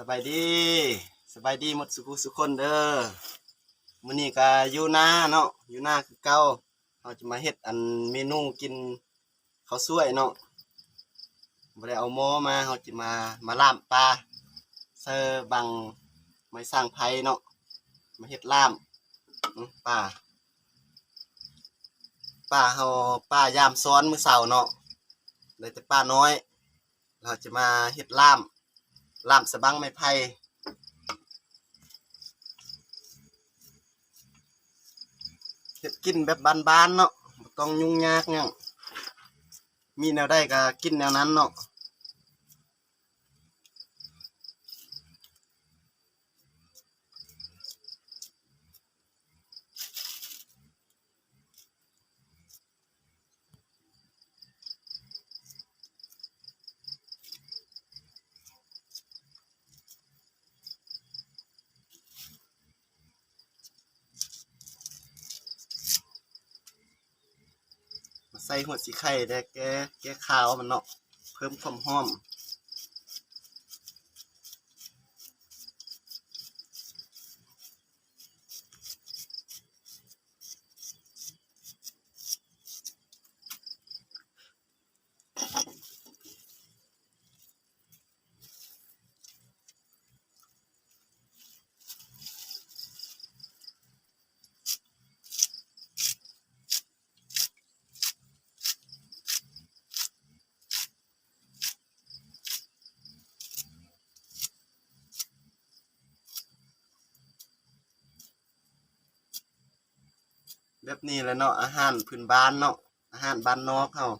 ສະບາຍດີ ສະບາຍດີໝົດສຸຜູ້ສຸຄົນເດີ. ມື້ນີ້ກະຢູ່ນາເນາະ ຢູ່ນາຄືເກົ່າ. ເຮົາຈະມາເຮັດອັນເມນູກິນເຂົ້າສວຍເນາະ. ບໍ່ໄດ້ເອົາໝໍມາ ເຮົາຈະມາ ມາລ້າມປາ ໃສ່ບັງໄມ້ສ້າງໄຜ່ເນາະ ມາເຮັດລ້າມ ອື ປາ ປາເຮົາ ປາຍາມຊອນມື້ເຊົ້າເນາະ ໄດ້ແຕ່ປານ້ອຍ. ເຮົາຈະມາເຮັດລ້າມ ລ້າມໃສ່ບັງໄມ້ໄຜ່ ເຮັດກິນແບບບ້ານໆເນາະ ບໍ່ຕ້ອງຫຍຸ້ງຍາກຫຍັງ ມີແນວໃດກະກິນແນວນັ້ນເນາະ. ມາໃສ່ຫົວສີໄຄແດ່ ແກ້ ແກ້ຄາວມັນເນາະ ເພີ່ມຄວາມຫອມ. ແບບນີ້ແຫຼະເນາະ ອາຫານພື້ນບ້ານເນາະ ອາຫານບ້ານນອກເຮົາ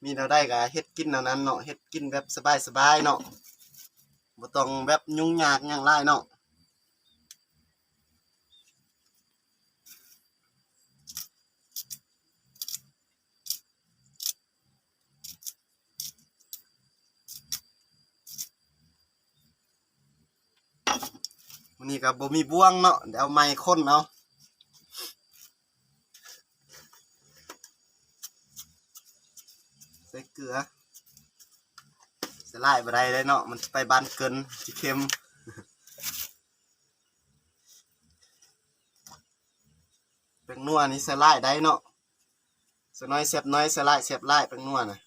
ມີແນວໃດກະເຮັດກິນແນວນັ້ນເນາະ ເຮັດກິນແບບສະບາຍໆເນາະ ບໍ່ຕ້ອງແບບຫຍຸ້ງຍາກຫຍັງຫຼາຍເນາະ. ມື້ນີ້ກະບໍ່ມີບ່ວງເນາະ ດຽວເອົາໄມ້ຄົນເອົາ ໃສ່ເກືອ ໃສ່ຫຼາຍບໍ່ໄດ້ເດ້ເນາະ ມັນຊິໄປບ້ານເກີນ ຊິເຄັມ. ແປ້ງນົວນີ້ໃສ່ຫຼາຍໄດ້ເນາະ ໃສ່ໜ້ອຍແຊບໜ້ອຍ ໃສ່ຫຼາຍແຊບຫຼາຍ ແປ້ງນົວນະ. ເ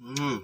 ອືມ